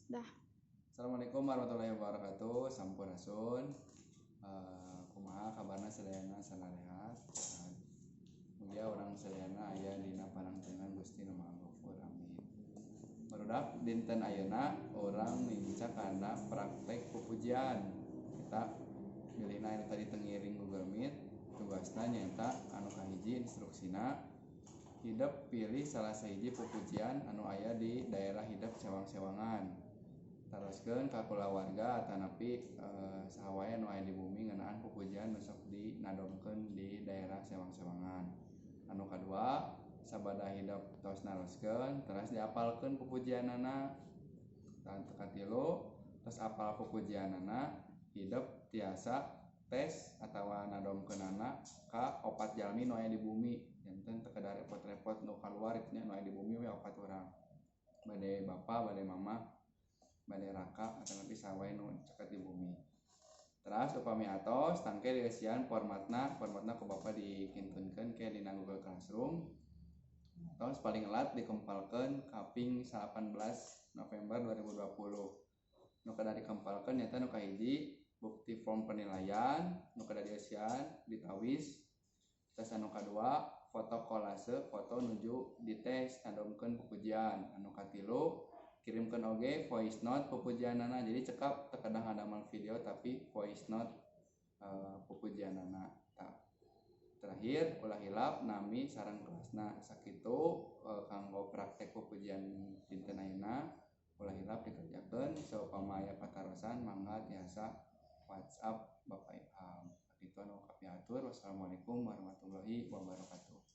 Dah. Assalamualaikum warahmatullahi wabarakatuh. Sampurasun. Kumaha kabarna sadayana, sanarehat? Mugia urang sadayana aya dina panangtungan Gusti Nu Maha Ghafur. Amin. Barudak, dinten ayeuna urang nincak kana praktek pupujian. Kita milihna anu tadi teu ngiring Google Meet. Tugasna nyaeta anu kahiji, instruksina hidep pilih salah sahiji pupujian anu aya di daerah hidep sewang-sewangan, taroskeun ka kulawarga atanapi saha wae anu aya di bumi ngeunaan pupujian nu sok dinadomkeun di daerah sewang-sewangan. Anu kadua, sabada hidep tos naroskeun, teras diapalkeun pupujianana. Dan katilu, tos apal pupujianana, hidep tiasa tes atawa nadomkeunana ka opat jalmi nu aya di bumi. Janten teu kedah repot-repot nu kaluar itu nya, nu aya di bumi we opat urang, bade bapa, bade mama, bade raka, atanapi saha wae nu caket di bumi. Teras upami atos, tangke dieusian formatna. Formatna ku bapa dikintunkeun ke dina Google Classroom. Tos paling elat dikempalkeun kaping 18 November 2020. Nu kedah dikempalkeun nyaeta nu kahiji, bukti form penilaian nu kedah dieusian ditawis. Terus anu kadua, foto kolase foto nuju dites nadomkeun pupujian. Anu katilu, kirimkeun oge voice note pupujianana, jadi cekap, teu kedah ngadamel video, tapi voice note pupujianana. Tah, terakhir, ulah hilap nami sareng kelasna. Sakitu kanggo praktek pupujian dinten ayeuna. Ulah hilap dikerjakeun. Saupama aya patarosan, mangga tiasa WhatsApp Bapak Ilham. Sakitu anu kapihatur. Wassalamualaikum warahmatullahi wabarakatuh.